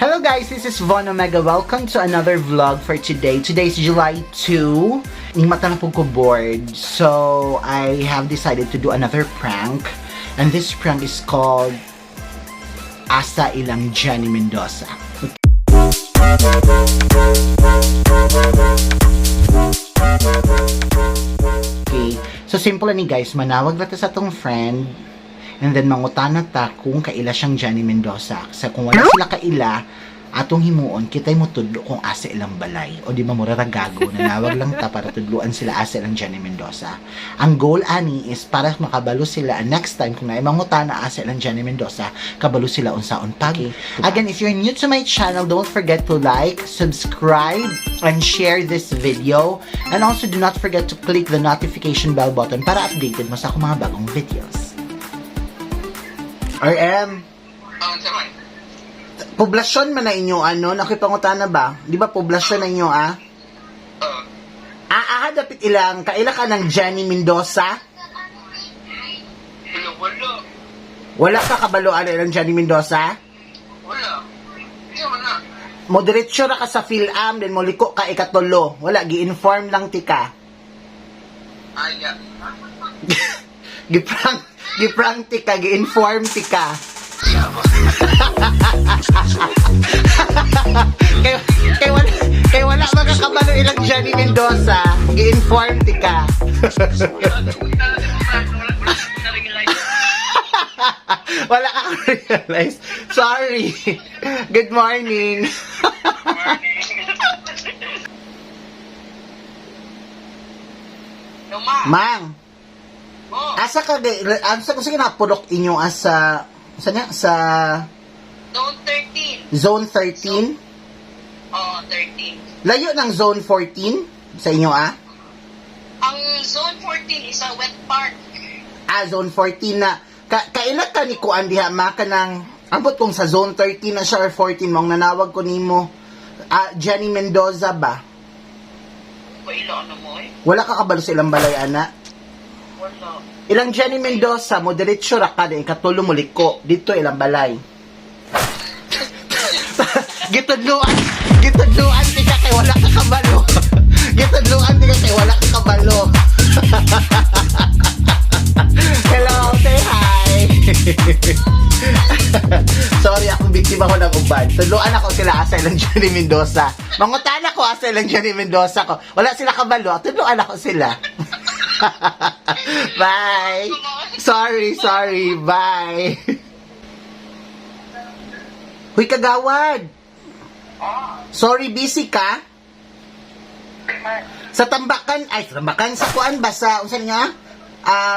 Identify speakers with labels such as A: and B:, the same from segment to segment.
A: Hello guys, this is Von Omega. Welcome to another vlog for today. Today is July 2. Ning mata na po ko bored. So, I have decided to do another prank. And this prank is called Asa Ilang Jenny Mendoza. Okay. So, simple ni guys. Manawag na ta sa atong friend. And then, mangutana ta kung kaila siyang Jenny Mendoza. Sa kung wala sila kaila, atong himuon, kita'y mo tudlo kung asa ilang balay. O di ba mura ra gago, nanawag lang ta para tudluan sila asa ilang Jenny Mendoza. Ang goal ani is para makabalo sila and next time kung naay mangutana asa ilang Jenny Mendoza, kabalo sila unsaon pag. Again, if you're new to my channel, don't forget to like, subscribe, and share this video. And also, do not forget to click the notification bell button para updated mo sa akong mga bagong videos. RM,
B: Ah, unsa man?
A: Poblasyon man na inyo ano, nakipangutana ba? Di ba poblasyon na inyo ah?
B: Oo.
A: Ah, ah, dapit ilang, kaila ka ng Jenny Mendoza?
B: Wala, wala.
A: Wala ka kabaloan na ilang Jenny Mendoza?
B: Wala. Hindi man na.
A: Moderatio ra ka sa PhilAm, then moliko ka ikatulo. Wala, gi-inform lang ti ka.
B: Ay, ya.
A: Giprank, giprank ti ka, gi-inform ti ka. Kay, kay wala makakabalo ilang Jenny Mendoza, gi-inform ti ka. Wala ka realize. Sorry. Good morning.
B: No, ma.
A: Mang,
B: Oh,
A: asa ka asa ko sige napulok inyo asa sa niya sa
B: zone 13.
A: zone 13?
B: Oh, 13.
A: Layo ng zone 14 sa inyo ah?
B: Ang zone 14 is a wet park.
A: Ah, zone 14 na. Kaila ka ni kuan diha ma ka ng ambot kung sa zone 13 na siya or 14 mong nanawag ko nimo. Ah, Jenny Mendoza ba?
B: Kaila ano mo eh?
A: Wala ka kabalo sa ilang balay ana.
B: Wala.
A: Ilang Jenny Mendoza mo diretso ra ka din katulo mo liko dito ilang balay. Gitudluan, gitudluan ti ka kay wala ka kabalo. Gitudluan ti ka kay wala ka kabalo. Hello, say hi. Sorry, akong biktima ko ng uban. Tudluan ako sila asa ilang Jenny Mendoza. Mangutan ako asa ilang Jenny Mendoza ko. Wala sila kabalo. Tudluan ako sila. Bye. Sorry, sorry. Bye. Huy, kagawad. Sorry, busy ka? Sa tambakan, ay, sa tambakan, sa kuan ba, sa, unsa nga?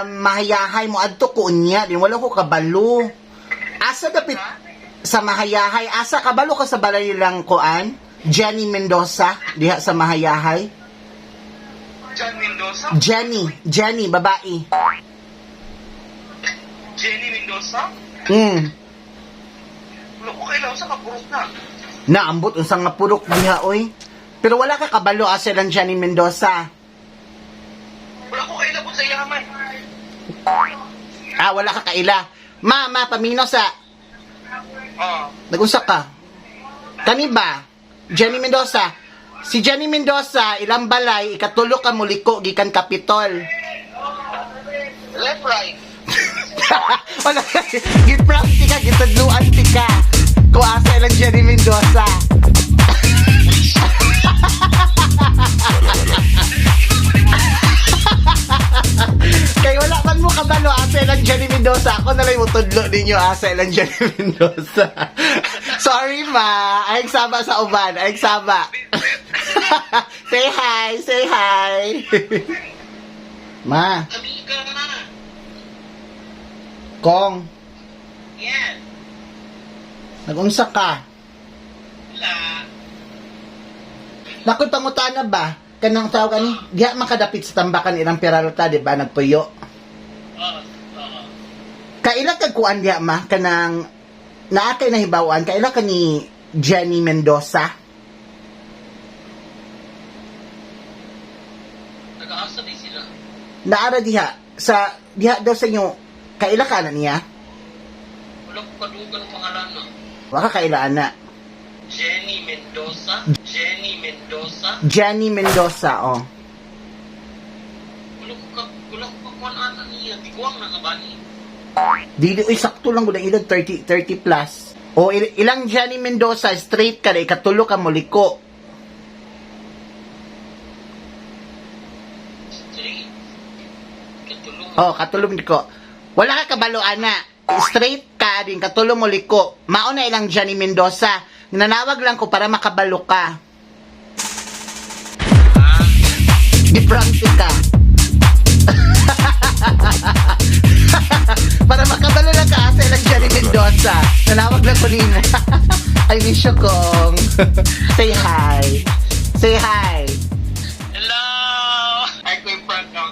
A: Mahayahay mo, adto ko unya, din wala ko kabalo. Asa dapit sa mahayahay, asa kabalo ka sa balay lang kuan? Jenny Mendoza, diha sa mahayahay.
B: John Mendoza?
A: Jenny, Jenny, babae.
B: Jenny Mendoza? Wala ko kaila sa kapurok na.
A: Naambot unsa nga purok diha oy. Pero wala ka kabalo asa lang Jenny Mendoza.
B: Wala ko kaila kung sa iyaman.
A: Ah, wala ka kaila. Ma, ma, pamino sa
B: Oo.
A: Nag-usa ka. Kani ba? Jenny Mendoza. Si Jenny Mendoza, ilang balay, ikatulo ka muliko, gikan Kapitol.
B: Left, right.
A: Wala, giprank ti ka, gitudluan ti ka. Kung asa ilang Jenny Mendoza. Kay wala man mo kabalo asa ilang Jenny Mendoza. Ako na lang mo tudlo ninyo asa ilang Jenny Mendoza. Sorry ma, ay saba sa uban, ay saba. Say hi, say hi. Ma,
B: Amiga na.
A: Kong,
B: Yes.
A: nagunsa ka?
B: Wala.
A: Nakoy pangutana ba? Kanang tawag ani, diha makadapit sa tambakan ilang Peralta, di ba? Nagpuyo.
B: Oo. Oo.
A: Kaila kag kuan diha ma kanang naa kay nahibaw-an kaila ka ni Jenny Mendoza?
B: Nag-aasa din sila.
A: Naara diha sa diha daw sa inyo kaila ka na niya?
B: Wala ko kadugan ang pangalan na.
A: Waka kaila ana.
C: Jenny Mendoza.
A: Jenny Mendoza, oh.
C: Wala ko kakuan ata niya. Tiguang na ka ba ni?
A: Dili, uy, sakto lang gud ang edad, 30, 30 plus. O, ilang Jenny Mendoza, straight ka na, ikatulo ka muliko.
C: Straight. Katulong.
A: Oh, katulo muliko. Wala ka kabalo, ana. Straight ka din, katulo muliko. Mao na ilang Jenny Mendoza. Nanawag lang ko para makabalo ka.
C: Ah,
A: Di-prank ka. Para makabalo lang ka sa ilang Jenny Mendoza. Nanawag lang ko nina. I miss you, Kong. Say hi. Say hi.
C: Hello! Ay, ko yung prank ka.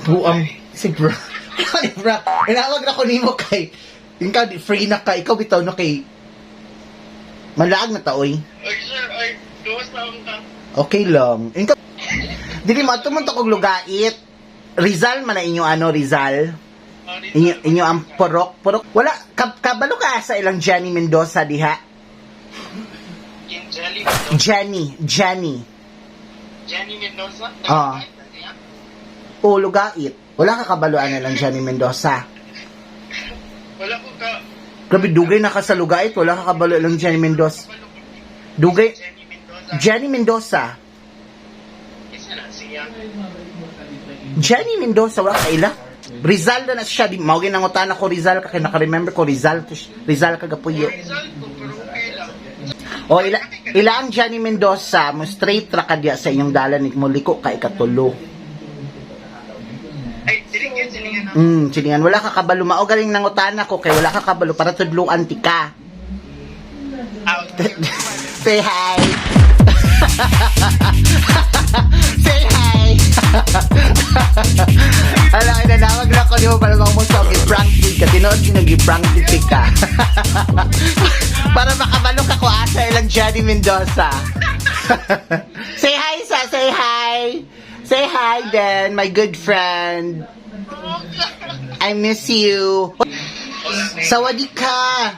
A: Buang. Si bro. Ay, bro. Inawag na ko nimo kay. Yung ka, free na ka. Ikaw bitaw na kay. Malaag na taoy.
C: Ay, sir, ay, gawas na akong ka.
A: Okay lang. Yung ka, dili mo, ato man to kog lugait. Rizal man na inyo ano, Rizal. Inyo, inyo ang porok. Porok. Wala, kabalo ka sa ilang Jenny Mendoza diha.
C: Yung Jelly Mendoza.
A: Jenny, Jenny.
C: Jenny Mendoza?
A: Ah. O, lugait. Wala ka kabaluan na lang Jenny Mendoza.
C: Wala ko ka.
A: Grabe, dugay na ka sa lugait. Wala ka kabalo lang Jenny Mendoza. Dugay,
C: Jenny Mendoza.
A: Jenny Mendoza.
C: Isa na siya.
A: Jenny Mendoza, wala ka ila. Rizal na na siya. Di, mao ginangutan ako Rizal ka kay naka-remember ko Rizal to, Rizal ka gapuyo.
C: Rizal ko, pero okay lang.
A: O ila ila ang Jenny Mendoza, mo straight ra ka diya sa inyong dalan mo liko ka ikatulo.
C: Ay, silingan, silingan na.
A: Silingan wala ka kabalo mao galing nangutan ako kay wala ka kabalo para tudluan ti ka.
C: Out.
A: Say hi. Say hi. Ala, inanawag na ko niyo para mamusta og i-prank din ka. Tinuod din nag-prank din ka. Para makabalo ka ko asa ilang Johnny Mendoza. Say hi sa, say hi. Say hi then, my good friend. I miss you. Sawadee ka.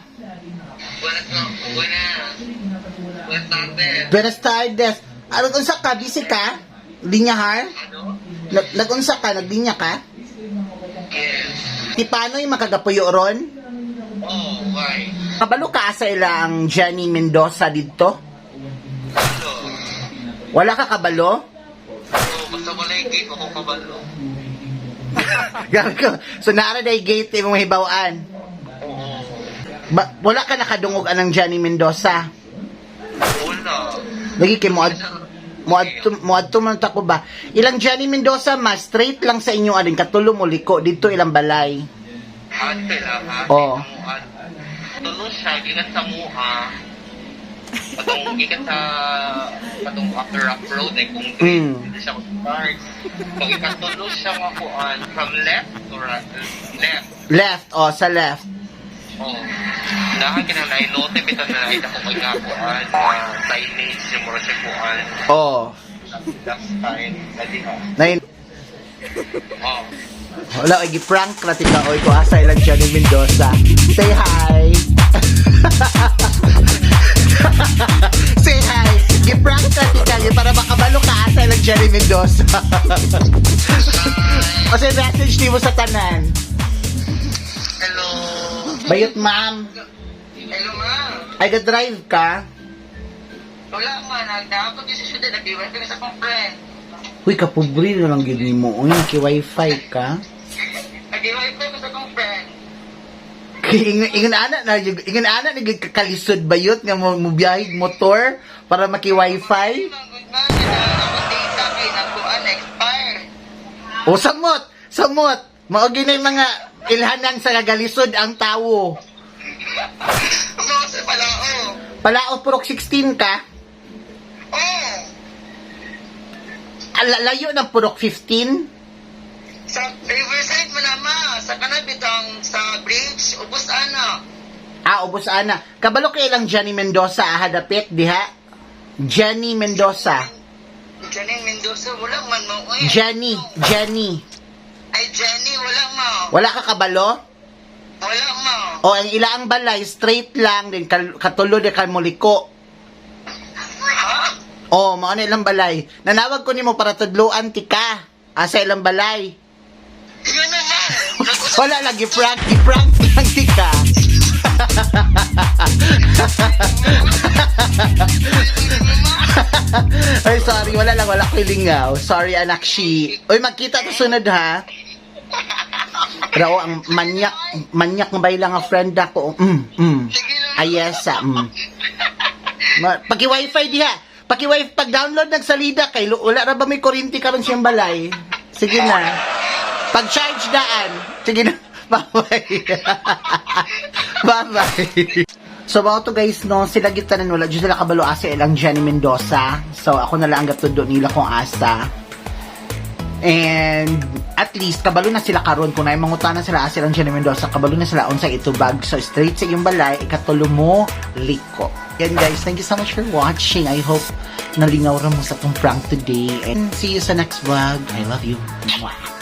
C: Buenas, buenas. Buenas tardes.
A: Buenas tardes. Ano, unsa ka? Busy ka? Linya har?
C: Ano?
A: Nag-unsa ka? Naglinya ka?
C: Yes.
A: Ti paano yung makagapuyo ron?
C: Oh, why?
A: Kabalo ka sa ilang Jenny Mendoza dito?
C: Ano?
A: Wala ka kabalo?
C: Oh, basta wala yung gate, ako kabalo.
A: Grabe ko. So naara day gate imong hibawaan.
C: Oo.
A: Ba, wala ka nakadungog anang Jenny Mendoza.
C: Wala.
A: Lagi kay mo moadto man ta ko ba. Ilang Jenny Mendoza ma straight lang sa inyo aning katulo mo liko dito ilang balay.
C: Ate lang, ha?
A: Oo.
C: Tulo siya, gikan sa Muha. Patong gikan sa patong upper up road eh, kung grade, dito siya start. So, ikatulo siya nga kuan from left to right, left.
A: Left oh sa left.
C: Oh. Dahan ka na nailote, bitaw na nakita ko kay nga kuan, signage yung mura siya kuan.
A: Oh.
C: Last time, dali ha.
A: Nay
C: Oh.
A: wala ay gi-prank ra tika oy ko asa ilang Johnny Mendoza. Say hi. Say hi. Gi-prank ra tika gyud para makabalo ka asa ilang Johnny Mendoza. O say message nimo sa tanan.
C: Hello.
A: Bayot ma'am.
C: Hello, ma'am.
A: Ay ga-drive ka?
C: Wala man, nagdahapon yung sa nag-iwan kami sa akong friend.
A: Uy, kapobre na lang gyud nimo. Uy, naki-wifi ka.
C: Nag-iwan ko sa akong friend.
A: Kay ingon ana na ingon ana ni gyud kakalisod bayot nga mo mobiyahig motor para maki-wifi.
C: Good man, akong data kay nagkuan expire.
A: O samot, samot. Mao gyud mga ilhanan sa kagalisod ang tawo.
C: Mo sa palao.
A: Palao purok 16 ka.
C: Oh,
A: Ala, layo ng purok 15.
C: sa Riverside man ama, sa kanang bitang sa bridge, ubos ana.
A: Ah, ubos ana. Kabalo kay lang Jenny Mendoza ah, hadapit diha. Jenny Mendoza.
C: Jenny Mendoza, wala man mo. Uy,
A: Jenny, Jenny.
C: Ay, Jenny, wala mo.
A: Wala ka kabalo?
C: Wala mo.
A: O ang ilaang balay straight lang din katulo de kamuliko.
C: Ha?
A: Oh, mao na ilang balay. Nanawag ko nimo para tudloan ti ka. Asa ilang balay?
C: Yun naman!
A: Wala lagi prank, i-prank lang ti ka. Ay, sorry. Wala lang. Wala ko lingaw. Sorry, anak shi. Uy, magkita to sunod, ha? Pero ang manyak, manyak nga lang ang friend ako. Ay, yes, ah. Paki-wifi diha. Paki-wifi, pag-download ng salida kay wala ra ba may kuryente karon siyang balay? Sige na. Pag-charge daan. Sige na. Bye-bye. Bye-bye. So, mao to guys, no, sila gitanan wala jud sila kabalo asa ilang Jenny Mendoza. So, ako na lang ang gatudo nila kung asa. And at least kabalo na sila karon kung naay mangutana sila asa ilang Jenny Mendoza, kabalo na sila unsa itubag. So straight sa iyong balay, ikatulo mo liko. Yan guys, thank you so much for watching. I hope nalingaw ra mo sa tong prank today. And see you sa next vlog. I love you. Mwah.